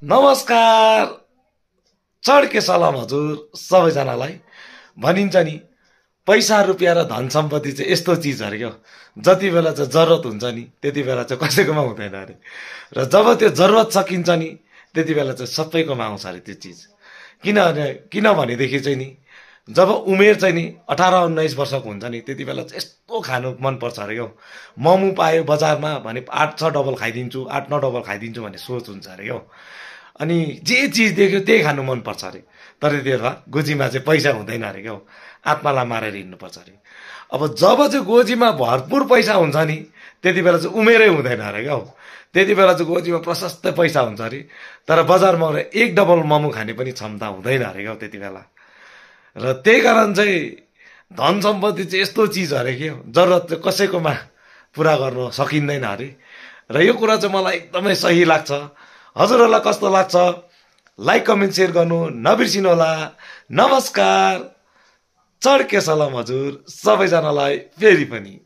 नमस्कार। चढ्के सलाम हजुर सबैजनालाई। भनिन्छ नि पैसा रुपियाँ र धन सम्पत्ति चाहिँ यस्तो चिज अरे क्या, जति बेला चाहिँ जरुरत हुन्छ नि त्यति बेला चाहिँ कसैकोमा हुँदैन अरे, र जब त्यो जरुरत सकिन्छ नि त्यति बेला चाहिँ सबैकोमा आउँछ अरे त्यो चिज। किनभनेदेखि चाहिँ नि जब उमेर चाहिँ नि 18-19 वर्षको हुन्छ नि त्यति बेला चाहिँ यस्तो खानु मनपर्छ अरे क्या। मोमो पायो बजारमा भने 8-6 डबल खाइदिन्छु, 8-9 डबल खाइदिन्छु भन्ने सोच हुन्छ अरे क्या। अनि जे चिज देख्यो त्यही खानु मनपर्छ अरे। तर त्यो भए गोजीमा चाहिँ पैसा हुँदैन अरे क्या, आत्मालाई मारेर हिँड्नुपर्छ अरे। अब जब चाहिँ गोजीमा भरपुर पैसा हुन्छ नि त्यति बेला चाहिँ उमेरै हुँदैन अरे क्या। त्यति बेला चाहिँ गोजीमा प्रशस्त पैसा हुन्छ अरे, तर बजारमा गएर 1 डबल मोमो खाने पनि क्षमता हुँदैन अरे क्या त्यति बेला। र त्यही कारण चाहिँ धन सम्पत्ति चाहिँ यस्तो चिज अरे के, जरुरत चाहिँ कसैकोमा पुरा गर्न सकिँदैन अरे। र यो कुरा चाहिँ मलाई एकदमै सही लाग्छ। हजुरहरूलाई कस्तो लाग्छ? लाइक कमेन्ट सेयर गर्नु नबिर्सिनु होला। नमस्कार। चढ्के सलाम हजुर सबैजनालाई फेरि पनि।